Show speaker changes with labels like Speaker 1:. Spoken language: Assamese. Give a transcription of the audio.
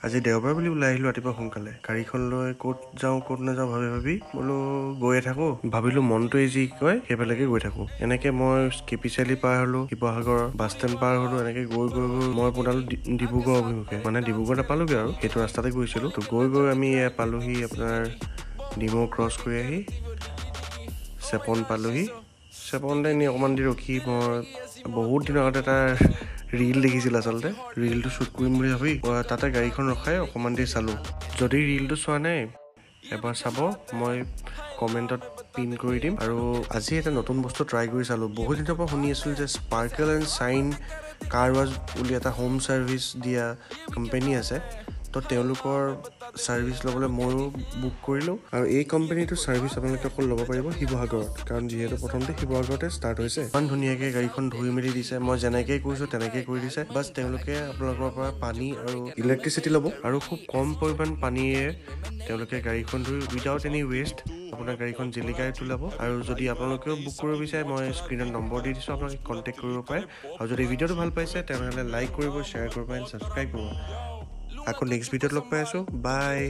Speaker 1: আজি দেওবাৰ বুলি ওলাই আহিলোঁ ৰাতিপুৱা সোনকালে। গাড়ীখন লৈ ক'ত যাওঁ ক'ত নাযাওঁ ভাবি ভাবি বোলো গৈয়ে থাকোঁ। ভাবিলোঁ মনটোৱে যি কয় সেইফালেকে গৈ থাকোঁ। এনেকৈ মই কে পি চাৰিআলি পাৰ হ'লোঁ, শিৱসাগৰ বাছ ষ্টেণ্ড পাৰ হ'লোঁ। এনেকৈ গৈ গৈ গৈ মই পোনালোঁ ডিব্ৰুগড় অভিমুখে, মানে ডিব্ৰুগড় নাপালোগৈ আৰু সেইটো ৰাস্তাতে গৈছিলোঁ। তো গৈ গৈ আমি পালোহি আপোনাৰ ডিমৌ ক্ৰছ কৰি আহি চেপন পালোহি। চেপনতে এনেই অকণমান দেৰি ৰখি মই বহুত দিনৰ আগতে এটা ৰিল দেখিছিলোঁ, আচলতে ৰিলটো শ্বুট কৰিম বুলি ভাবি তাতে গাড়ীখন ৰখাই অকণমান দেৰি চালোঁ। যদি ৰিলটো চোৱা নাই এবাৰ চাব, মই কমেণ্টত পিন কৰি দিম। আৰু আজি এটা নতুন বস্তু ট্ৰাই কৰি চালোঁ। বহুত দিনৰ পৰা শুনি আছিলোঁ যে sparkle and sign car wash বুলি এটা হোম ছাৰ্ভিচ দিয়া কোম্পেনী আছে। তো তেওঁলোকৰ ছাৰ্ভিচ ল'বলৈ ময়ো বুক কৰিলোঁ। আৰু এই কোম্পানীটোৰ ছাৰ্ভিচ আপোনালোকে অকল ল'ব পাৰিব শিৱসাগৰত, কাৰণ যিহেতু প্ৰথমতে শিৱসাগৰতে ষ্টাৰ্ট হৈছে। ইমান ধুনীয়াকৈ গাড়ীখন ধুই মেলি দিছে, মই যেনেকৈ কৈছোঁ তেনেকৈ কৰি দিছে। বাছ তেওঁলোকে আপোনালোকৰ পৰা পানী আৰু ইলেক্ট্ৰিচিটি ল'ব আৰু খুব কম পৰিমাণ পানীৰে তেওঁলোকে গাড়ীখন ধুই উইদাউট এনি ৱেষ্ট আপোনাৰ গাড়ীখন জিলিকাই তোলাব। আৰু যদি আপোনালোকেও বুক কৰিব বিচাৰে, মই স্ক্ৰীণত নম্বৰ দি দিছোঁ, আপোনালোকে কণ্টেক্ট কৰিব পাৰে। আৰু যদি ভিডিঅ'টো ভাল পাইছে তেনেহ'লে লাইক কৰিব, শ্বেয়াৰ কৰিব এণ্ড ছাবস্ক্ৰাইব কৰিব। আকৌ নেক্সট ভিডিঅ'ত লগ পাই আছোঁ। বাই।